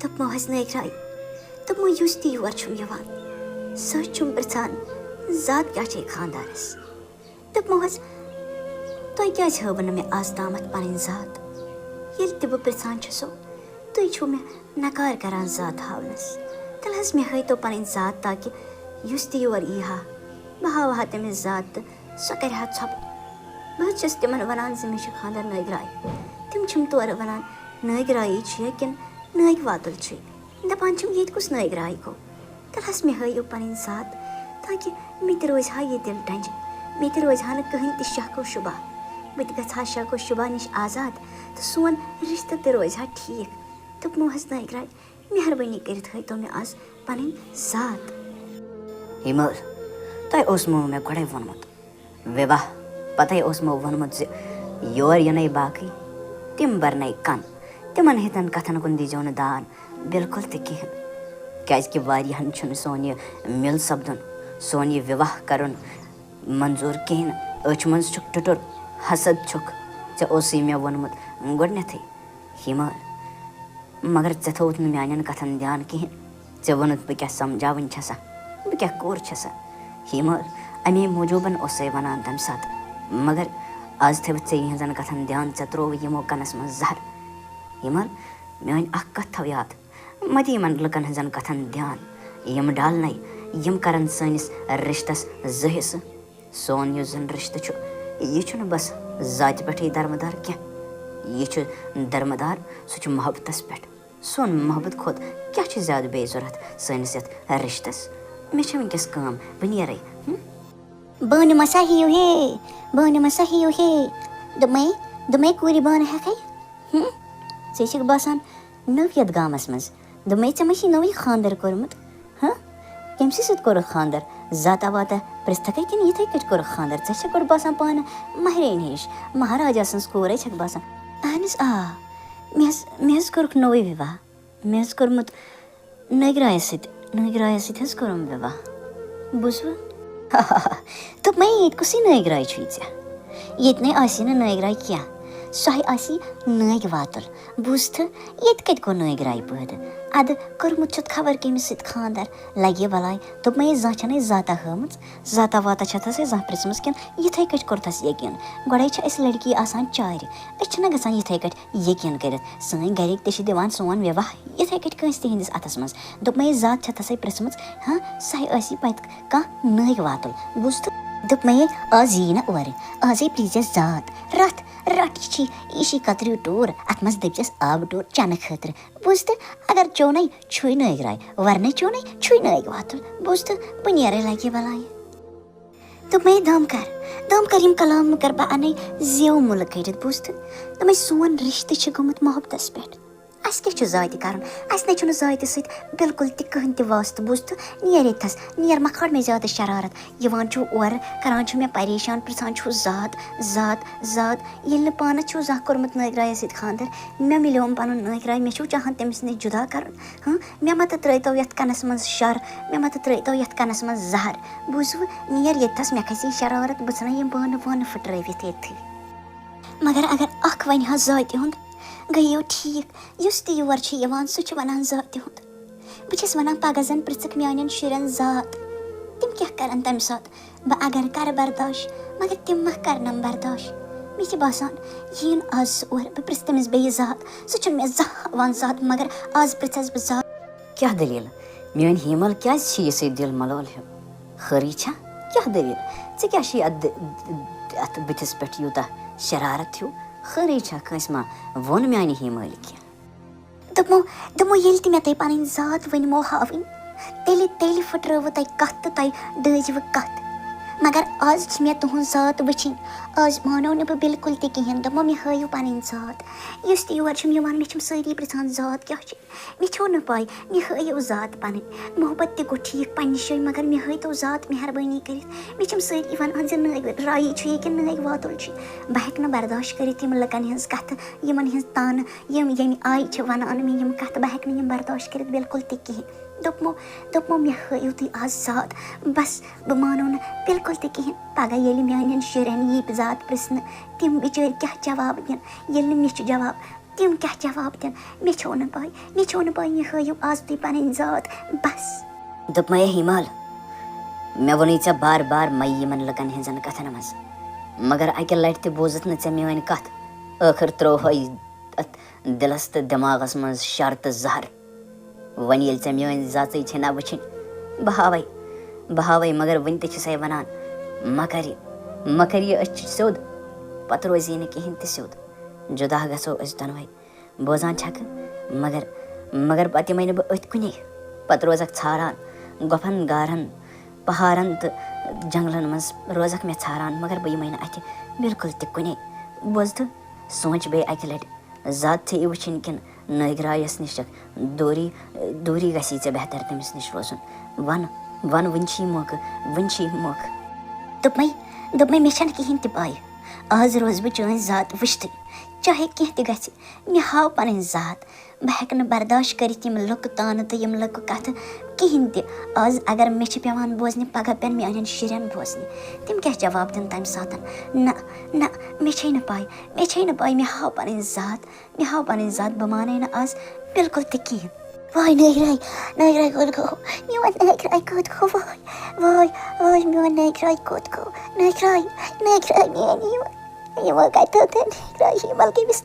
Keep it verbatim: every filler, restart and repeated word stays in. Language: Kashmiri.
دوٚپمو حظ نٲگراے، دوٚپمو، یُس تہِ یور چھُم یِوان، سُہ حظ چھُم پرٛژھان، ذات کیٛاہ چھے خانٛدارَس؟ دوٚپمو حظ، تۄہہِ کیٛازِ ہٲوٕ نہٕ مےٚ آز تامَتھ پَنٕنۍ ذات؟ ییٚلہِ تہِ بہٕ پرٛژھان چھَسو، تُہۍ چھِو مےٚ نکار کران ذات ہاونَس۔ تیٚلہِ حظ مےٚ ہٲیتو پَنٕنۍ ذات، تاکہِ یُس تہِ یور یی ہا، بہٕ ہاوٕ ہا تٔمِس ذات تہٕ سۄ کَرِ ہا ژھۄپہٕ۔ بہٕ حظ چھَس تِمَن وَنان زِ مےٚ چھُ خانٛدر نٲگراے۔ تِم چھِم تورٕ وَنان، نٲگرایی چھُ یا کِنہٕ نٲگۍ واتُل چھُے؟ دَپان چھِم، ییٚتہِ کُس نٲگراے گوٚو؟ تیٚلہِ حظ مےٚ ہٲیِو پَنٕنۍ ذات، تاکہِ مےٚ تہِ روزِ ہا یہِ دِل ٹنٛجہِ، مےٚ تہِ روزِ ہا نہٕ کٕہٕنۍ تہِ شک و شُبہ، بہٕ تہِ گژھٕ ہا شک و شُبہ نِش آزاد، تہٕ سون رِشتہٕ تہِ روزِ ہا ٹھیٖک۔ دوٚپمو حظ نٲگراے، مہربٲنی کٔرِتھ ہٲیتو مےٚ آز پَنٕنۍ ذات۔ ہیمال، تۄہہِ اوسمو مےٚ گۄڈَے ووٚنمُت، وِواہ پَتَے اوسمو ووٚنمُت زِ یور یِنَے باقٕے، تِم بَرنَے کَن، تِمَن ہِتَن کَتھَن کُن دیٖزیو نہٕ دھیان بِلکُل تہِ کِہیٖنۍ، کیٛازِکہِ واریاہَن چھُنہٕ سون یہِ مِل سَپدُن، سون یہِ وِواہ کَرُن منظوٗر کِہیٖنۍ۔ أچھ منٛز چھُکھ ٹُٹُر، حسد چھُکھ، ژےٚ اوسُے مےٚ ووٚنمُت گۄڈٕنٮ۪تھٕے۔ ہیمال، مگر ژےٚ تھووُتھ نہٕ میانٮ۪ن کتھن دیان کِہیٖنۍ۔ ژےٚ ووٚنُتھ بہٕ کیٛاہ سمجھاوٕنۍ چھسا، بہٕ کیٛاہ کوٗر چھسا۔ ہیمال، امی موٗجوٗبن اوسے ونان تمہِ ساتہٕ، مگر از تھٲوِتھ ژےٚ یِہنٛزن کتھن دیان، ژےٚ ترووُے یِمو کنس منٛز زہر۔ ہیمال، میٲنۍ اکھ کتھ تھاو یاد، مہ دِ یِمن لُکن ہٕنٛزن کتھن دیان، یِم ڈالنے، یِم کرن سٲنِس رشتس زٕ حصہٕ۔ سون یُس زن رشتہٕ چھُ، یہِ چھُنہٕ بس ذاتہِ پٮ۪ٹھٕے درمدار کینٛہہ، یہِ چھُ درمدار، سُہ چھُ محبتس پٮ۪ٹھ۔ سون محبت کھۄتہٕ کیٛاہ چھُ زیادٕ بیٚیہِ ضوٚرتھ سٲنِس یتھ رشتس؟ مےٚ چھےٚ وٕنکیٚس کٲم، بہٕ نیرے۔ ہم؟ بانہٕ ما سا ہیٚیِو ہے، بانہٕ ما سا ہیٚیِو ہے۔ دوٚپمَے، دوٚپمَے کوٗرِ بانہٕ ہٮ۪کھَے۔ ہم؟ ژےٚ چھَکھ باسان نٔو یَتھ گامَس منٛز؟ دوٚپمَے، ژےٚ ما چھی نوٚوُے خانٛدر کوٚرمُت؟ ہہ؟ کٔمۍ سٕے سۭتۍ کوٚرُکھ خانٛدر؟ ذاتا واتا پرٛژھتھَکَے کِنہٕ یِتھَے کٲٹھۍ کوٚرُکھ خانٛدر؟ ژےٚ چھَکھ گۄڈٕ باسان پانہٕ مَہرینہِ ہِش، مہراجا سٕنٛز کوٗرے چھَکھ باسان۔ اہن حظ، آ، مےٚ حظ، مےٚ حظ کوٚرُکھ نوٚوُے وِواہ۔ مےٚ حظ کوٚرمُت نٲگرایَس سۭتۍ، نٲگرایَس سۭتۍ حظ کوٚرُم وِواہ۔ بوٗزوٕ؟ دوٚپمَے، ییٚتہِ کُسٕے نٲگراے چھُے ژےٚ؟ ییٚتہِ نے آسی نہٕ نٲگراے کینٛہہ، سۄے آسی نٲگۍ واتُل۔ بوٗزتھٕ، ییٚتہِ کَتہِ گوٚو نٲگۍ راے پٲدٕ؟ اَدٕ کوٚرمُت چھُتھ خبر کٔمِس سۭتۍ خانٛدر، لَگہِ بَلاے۔ دوٚپمَے، زانٛہہ چھَنَے ذاتا ہٲمٕژ، ذاتا واتا چھَتھَسَے زانٛہہ پِرٛژھمٕژ کِنہٕ یِتھَے کٲٹھۍ کوٚرتھَس یقیٖن؟ گۄڈَے چھِ اَسہِ لٔڑکی آسان چارِ، أسۍ چھِنہ گژھان یِتھَے کٲٹھۍ یقیٖن کٔرِتھ۔ سٲنۍ گَرِکۍ تہِ چھِ دِوان سون وِواہ یِتھَے کٲٹھۍ کٲنٛسہِ تہِ ہِنٛدِس اَتھَس منٛز۔ دوٚپمَے، ذات چھَتھَسَے پِرٛژھمٕژ، ہاں، سۄے ٲسی پَتہٕ کانٛہہ نٲگۍ واتُل۔ بوٗزتھٕ؟ دوٚپمَے، آز یی نہٕ اورٕ، آزَے پرٛیٖزٮ۪س ذات۔ رَتھ، رَٹھ، یہِ چھی، یہِ چھی کَتریوٗ ٹوٗر، اَتھ منٛز دٔپۍزٮ۪س آبہٕ ٹوٗر چٮ۪نہٕ خٲطرٕ۔ بوٗزتھٕ؟ اگر چونے، چھُے نٲگۍ راے، ورنے چونے، چھُے نٲگۍ واتُن۔ بوٗزتھٕ؟ بہٕ نیرے لگہِ بلایہِ۔ دوٚپمَے، دم کر، دم کر، یِم کلام مہٕ کر، بہٕ اَنے زیو مُلہٕ کٔڑِتھ۔ بوٗزتھٕ؟ دوٚپمَے، سون رِشتہٕ چھُ گوٚمُت محبتس پٮ۪ٹھ۔ اَسہِ کیٛاہ چھُ ذاتہِ کَرُن؟ اَسہِ نَے چھُنہٕ ذاتہِ سۭتۍ بِلکُل تہِ کٕہٕنۍ تہِ واسطہٕ۔ بوٗزتھٕ؟ نیر ییٚتہِ تھَس، نیر، مہ کھال مےٚ زیادٕ شرارت۔ یِوان چھُو اورٕ، کران چھُو مےٚ پریشان، پرٛژھان چھُو ذات، ذات، ذات۔ ییٚلہِ نہٕ پانَس چھُو زانٛہہ کوٚرمُت نٲگرایَس سۭتۍ خانٛدر، مےٚ مِلیوم پَنُن نٲگراے، مےٚ چھُو چاہان تٔمِس نِش جُدا کَرُن؟ ہاں، مےٚ مہ تہٕ ترٛٲیتو یَتھ کَنَس منٛز شَر، مےٚ مہ تہٕ ترٛٲیتو یَتھ کَنَس منٛز زَہر۔ بوٗزوٕ؟ نیر ییٚتہِ تھَس، مےٚ کھَسہِ شرارت، بہٕ ژھٕنَے یِم بانہٕ وانہٕ پھٕٹرٲوِتھ ییٚتھی۔ مگر اگر اَکھ وَنہِ ہا ذاتہِ ہُنٛد، گٔیو ٹھیٖک، یُس تہِ یور چھُ یِوان، سُہ چھُ وَنان ذاتہِ ہُنٛد۔ بہٕ چھَس وَنان، پَگاہ زَن پِرٛژھکھ میٛانٮ۪ن شُرٮ۪ن ذات، تِم کیٛاہ کَرَن تَمہِ ساتہٕ؟ بہٕ اگر کَرٕ برداش، مگر تِم ما کَرنَم برداش؟ مےٚ چھِ باسان، یِیِن آز سُہ اورٕ، بہٕ پِرٛژھٕ تٔمِس بیٚیہِ ذات۔ سُہ چھُنہٕ مےٚ زانٛہہ ہاوان ذات، مگر آز پِرٛژھَس بہٕ ذات۔ کیٛاہ دٔلیٖل؟ میٛٲنۍ ہیمل کیٛازِ چھِ یہِ سۭتۍ دِل ملول ہیوٗ؟ خٲرٕے چھا؟ کیٛاہ دٔلیٖل؟ ژےٚ کیٛاہ چھُے اَتھ دِ-، اَتھ بٕتھِس پٮ۪ٹھ یوٗتاہ شرارت ہیوٗ؟ خٲرٕے چھا؟ کٲنٛسہِ ما ووٚن میٛانہِ ہیمٲلۍ کینٛہہ؟ دوٚپمو، دوٚپمو، ییٚلہِ تہِ مےٚ تۄہہِ پَنٕنۍ ذات ؤنمو ہاوٕنۍ، تیٚلہِ، تیٚلہِ پھٕٹرٲوٕ تۄہہِ کَتھ تہٕ تۄہہِ ڈٲجوٕ کَتھ۔ مگر آز چھِ مےٚ تُہٕنٛز ذات وٕچھِنۍ۔ آز مانو نہٕ بہٕ بِلکُل تہِ کِہیٖنۍ۔ دوٚپمو، مےٚ ہٲیِو پَنٕنۍ ذات۔ یُس تہِ یور چھُم یِوان، مےٚ چھِم سٲری پِرٛژھان، ذات کیٛاہ چھِ؟ مےٚ چھو نہٕ پَے، مےٚ ہٲیِو ذات پَنٕنۍ۔ محبت تہِ گوٚو ٹھیٖک پنٛنہِ جایہِ، مگر مےٚ ہٲیتو ذات مہربٲنی کٔرِتھ۔ مےٚ چھِم سٲری وَنان زِ نٲگۍ رایی چھُ یہِ کِنہٕ نٲگۍ واتُل چھُ۔ بہٕ ہٮ۪کہٕ نہٕ برداش کٔرِتھ یِم لُکَن ہِنٛز کَتھٕ، یِمَن ہِنٛز تانہٕ، یِم ییٚمہِ آیہِ چھِ وَنان مےٚ یِم کَتھٕ، بہٕ ہٮ۪کہٕ نہٕ یِم برداش کٔرِتھ بِلکُل تہِ کِہیٖنۍ۔ دوٚپمو، دوٚپمو، مےٚ ہٲیِو تُہۍ آز ذات، بَس بہٕ مانو نہٕ بِلکُل تہِ کِہیٖنۍ۔ پَگاہ ییٚلہِ میٛانٮ۪ن شُرٮ۪ن یی ذات پِرٛژھنہٕ، تِم بِچٲرۍ کیٛاہ جواب دِن، ییٚلہِ نہٕ مےٚ چھُ جواب تِم کیٛاہ جواب دِن؟ مےٚ چھو نہٕ پَے، مےٚ چھو نہٕ پَے، مےٚ ہٲیِو آز تُہۍ پَنٕنۍ ذات، بَس۔ دوٚپمَے ہیمال، مےٚ ووٚنُے ژےٚ بار بار مَے یِمَن لُکَن ہٕنٛزَن کَتھَن منٛز، مگر اَکہِ لَٹہِ تہِ بوٗزُتھ نہٕ ژےٚ میٛٲنۍ کَتھ۔ ٲخٕر ترٛووہَے اَتھ دِلَس تہٕ دٮ۪ماغَس منٛز شَر تہٕ زَہر۔ وۄنۍ ییٚلہِ ژےٚ میٛٲنۍ زَژٕے چھے نہ وٕچھِنۍ، بہٕ ہاوَے، بہٕ ہاوَے، مگر وٕنہِ تہِ چھِسَے وَنان، مہ کَر یہِ، مہ کَر یہِ أچھ سیوٚد، پَتہٕ روزی نہٕ کِہیٖنۍ تہِ سیوٚد۔ جُدا گژھو أسۍ دۄنوَے۔ بوزان چھَکھٕ، مگر، مگر پَتہٕ یِمَے نہٕ بہٕ أتھۍ کُنے۔ پَتہٕ روزَکھ ژھاران، گۄپھن گارَن، پہارَن تہٕ جنٛگلَن منٛز روزَکھ مےٚ ژھاران، مگر بہٕ یِمَے نہٕ اَتھِ بِلکُل تہِ کُنے۔ بوز تہٕ سونٛچ بیٚیہِ اَکہِ لَٹہِ، زیادٕ ژےٚ یہِ وٕچھِنۍ کِنہٕ نٲگۍ رایَس نِش چھَکھ دوٗری، دوٗری گژھی ژےٚ بہتر تٔمِس نِش روزُن۔ وَن، وَن، وٕنہِ چھُے موقعہٕ، وٕنہِ چھُے موقعہٕ۔ دوٚپمَے، دوٚپمَے، مےٚ چھَنہٕ کِہیٖنۍ تہِ پَے۔ آز روزٕ بہٕ چٲنۍ ذات وٕچھتٕے، چاہے کینٛہہ تہِ گژھِ۔ مےٚ ہاو پَنٕنۍ ذات۔ بہٕ ہٮ۪کہٕ نہٕ برداشت کٔرِتھ یِم لُکہٕ تانہٕ تہٕ یِم لُکہٕ کَتھٕ کِہیٖنۍ تہِ۔ آز اگر مےٚ چھِ پٮ۪وان بوزنہِ، پَگاہ پٮ۪ن میٛانٮ۪ن شُرٮ۪ن بوزنہِ۔ تِم کیٛاہ جواب دِن تَمہِ ساتَن؟ نہ، نہ، مےٚ چھے نہٕ پَے، مےٚ چھے نہٕ پَے، مےٚ ہاو پَنٕنۍ ذات، مےٚ ہاو پَنٕنۍ ذات، بہٕ مانَے نہٕ آز بِلکُل تہِ کِہیٖنۍ۔ واے نٲگۍ راے، نٲگۍ راے کوٚت گوٚو؟ میون نٲگۍ راے کوٚت گوٚو؟ واے، واے، واے، میون نٲگۍ راے کوٚت گوٚو؟ نٲگۍ راے، نٲگۍ راے میٛٲنۍ یِوان، یِوان کَتہِ تھٲو تٔمۍ نٲگۍ راے؟ یہِ بلکہِ أمِس